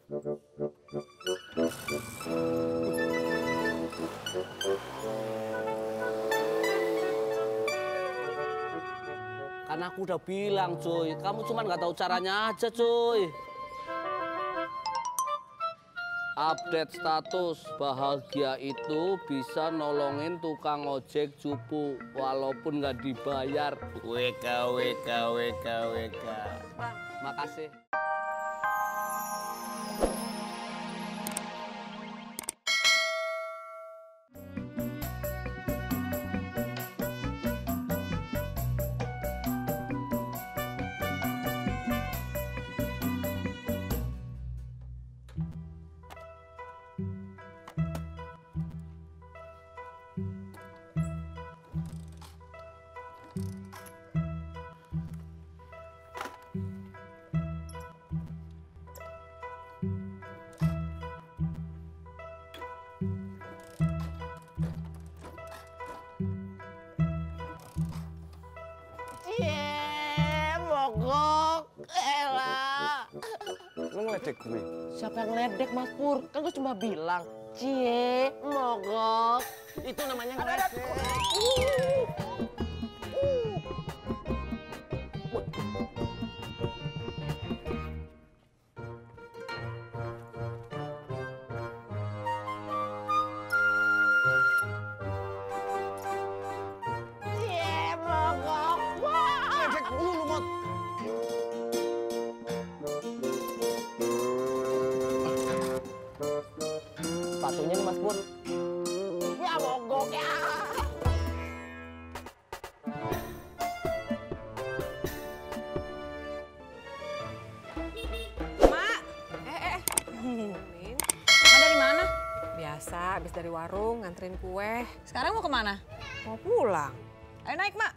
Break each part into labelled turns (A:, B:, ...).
A: Kan aku udah bilang, cuy. Kamu cuma nggak tahu caranya aja, cuy. Update status, bahagia itu bisa nolongin tukang ojek cupu walaupun nggak dibayar. WK. Bang, makasih. Mogok, elah.
B: Lu ngeledek gue?
A: Siapa yang ngeledek, Mas Pur? Kan gue cuma bilang, cie, mogok.
B: Itu namanya ngeledek.
A: Cie, mogok. Wah.
B: Ngeledek dulu, Mot.
A: Sepatunya nih, Mas Pur. Ya, mogok ya.
C: Mak, Min. Mak dari mana? Biasa, habis dari warung nganterin kue. Sekarang mau kemana? Mau pulang. Ayo naik, Mak.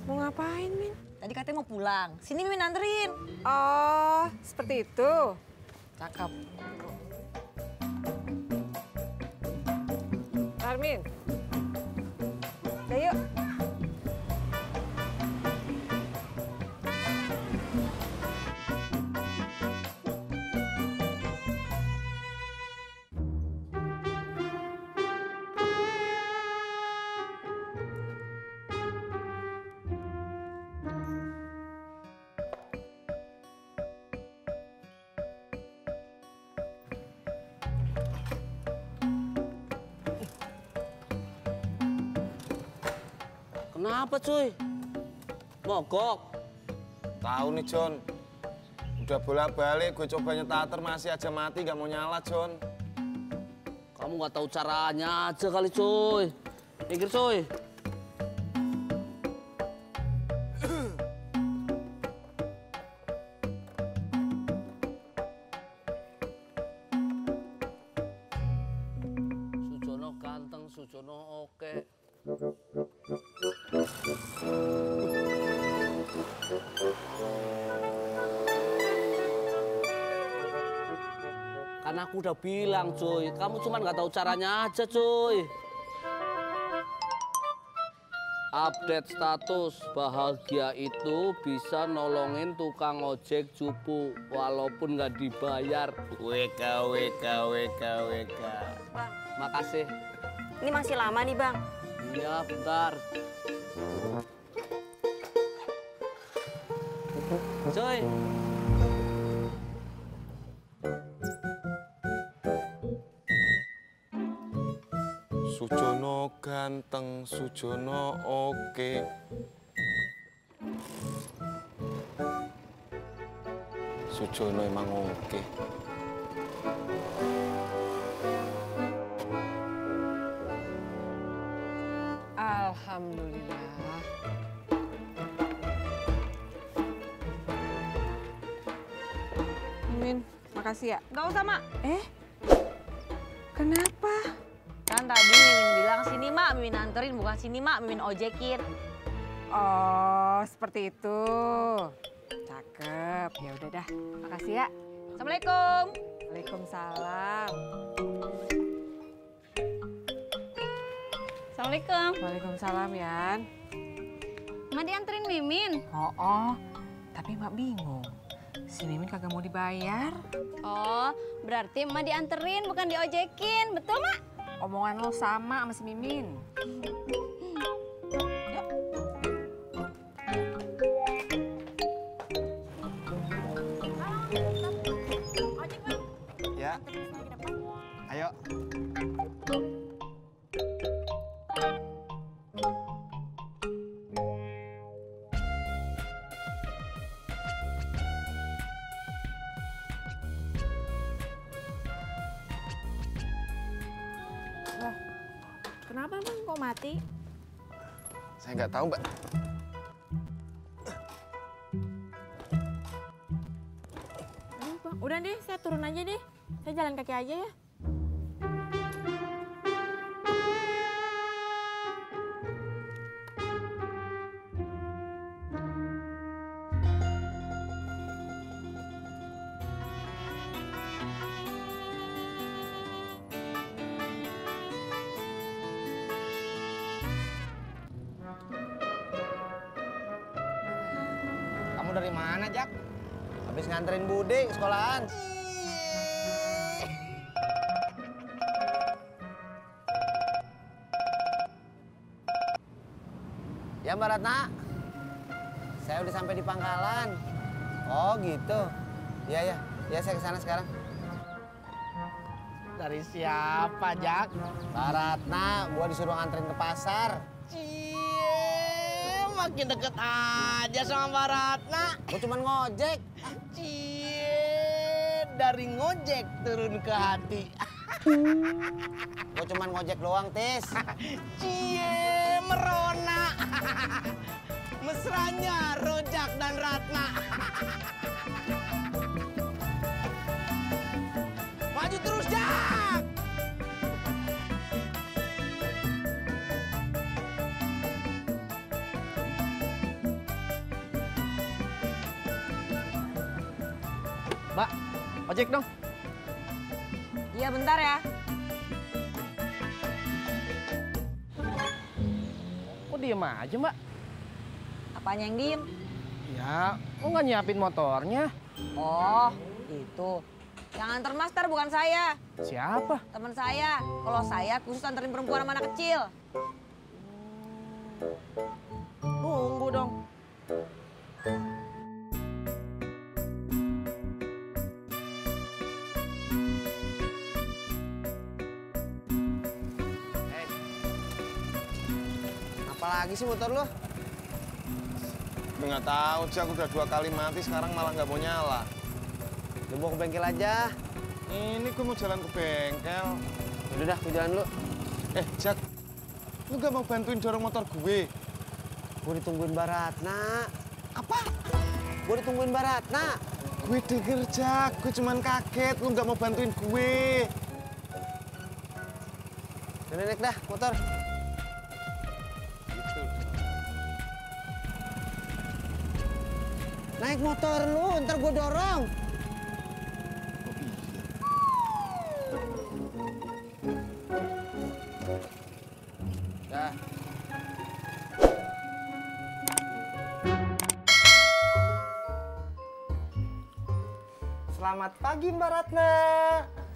C: Mau ngapain, Min? Tadi katanya mau pulang. Sini Min anterin. Oh, seperti itu. Cakep. Armin. Udah yuk.
A: Kenapa, cuy? Mogok.
B: Tahu nih, John. Udah bolak-balik gue coba nyetater masih aja mati, gak mau nyala, John.
A: Kamu nggak tahu caranya aja kali, cuy. Minggir, cuy. Sujono ganteng, Sujono oke. Kan aku udah bilang, cuy. Kamu cuma nggak tahu caranya aja, cuy. Update status, bahagia itu bisa nolongin tukang ojek cupu walaupun nggak dibayar. WK.
C: Bang,
A: Makasih.
C: ini masih lama nih, Bang.
A: Iya, bentar. Cuy.
B: Sujono ganteng, Sujono oke. Sujono emang oke.
C: Alhamdulillah. Min, makasih ya.
D: Gak usah, Mak.
C: Kenapa?
D: Kan tadi Mimin bilang sini, Mak. Mimin anterin, bukan sini, Mak. Mimin ojekin.
C: Oh, seperti itu. Cakep. Ya udah dah. Makasih ya.
D: Assalamualaikum.
C: Waalaikumsalam.
D: Assalamualaikum.
C: Waalaikumsalam, Yan.
D: Mak dianterin Mimin.
C: Oh, tapi Mak bingung. Si Mimin kagak mau dibayar.
D: Oh, berarti emak dianterin bukan diojekin, betul mak?
C: Omongan lo sama si Mimin.
B: Ya. Ayo.
C: Kenapa Bang kok mati?
B: Saya nggak tahu, Mbak.
E: Aduh, Bang. Udah deh, saya turun aja deh. Saya jalan kaki aja ya.
F: Kamu dari mana, Jak? Habis nganterin Bude ke sekolahan. Ya, Mbak Ratna. Saya udah sampai di pangkalan. Oh, gitu. Iya, ya. Ya, saya ke sana sekarang. Dari siapa, Jak? Mbak Ratna, gua disuruh nganterin ke pasar. Makin deket aja sama Mbak Ratna. Gue cuma ngojek. Dari ngojek turun ke hati. Gue cuma ngojek doang, Tis. Merona. Mesranya Rojak dan Ratna. Maju terus, Jak! Mbak, ojek dong.
C: Iya bentar ya.
F: Kok diem aja, Mbak?
C: Apanya yang diem?
F: Ya, kok nggak nyiapin motornya?
C: Oh, itu. Yang antar master bukan saya.
F: Siapa?
C: Teman saya. Kalau saya khusus anterin perempuan sama anak kecil.
F: Nunggu dong. Apalagi sih motor lo?
B: Nggak tahu, Jak. Udah 2 kali mati, sekarang malah nggak mau nyala.
F: Lu bawa ke bengkel aja.
B: Ini gue mau jalan ke bengkel.
F: Udah dah, gue jalan dulu.
B: Jak, lu nggak mau bantuin dorong motor gue?
F: Gue ditungguin Mbak Ratna. Apa? Gue ditungguin Mbak Ratna.
B: Gue denger, Jak. Gue cuman kaget, lu nggak mau bantuin gue.
F: Udah naik dah, motor.
B: Gitu.
F: Naik motor lu, ntar gue dorong. Dah. Selamat pagi Mbak Ratna.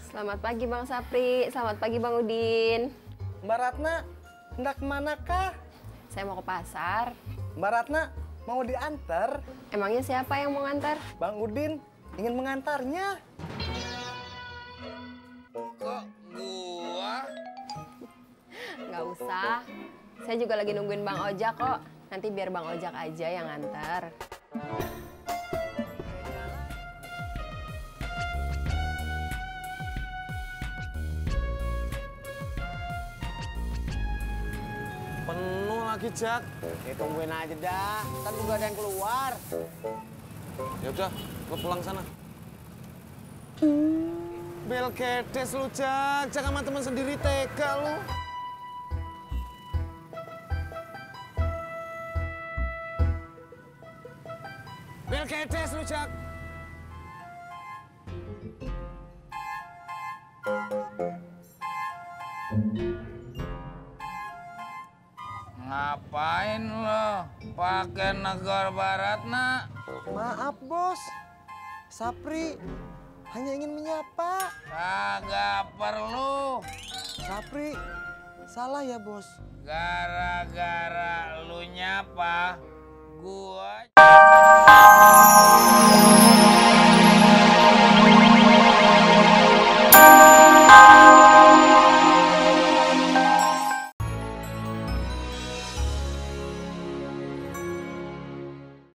E: Selamat pagi Bang Sapri, selamat pagi Bang Udin.
F: Mbak Ratna, hendak kemana kah?
E: Saya mau ke pasar.
F: Mbak Ratna, mau diantar?
E: Emangnya siapa yang mau ngantar?
F: Bang Udin ingin mengantarnya.
B: Kok gua?
E: Nggak usah. Saya juga lagi nungguin Bang Ojak kok. Nanti biar Bang Ojak aja yang ngantar.
B: Penuh lagi, Jak.
F: Ya tungguin aja dah, ntar juga ada yang keluar.
B: Ya udah, lu pulang sana. Bel kedes lu, Jak. Jak sama teman sendiri tega lu. Bel kedes lu, Jak.
G: Ngapain lo pakai negor barat, nak?
F: Maaf bos, Sapri hanya ingin menyapa.
G: Kagak perlu.
F: Sapri, salah ya bos.
G: Gara-gara lu nyapa, gua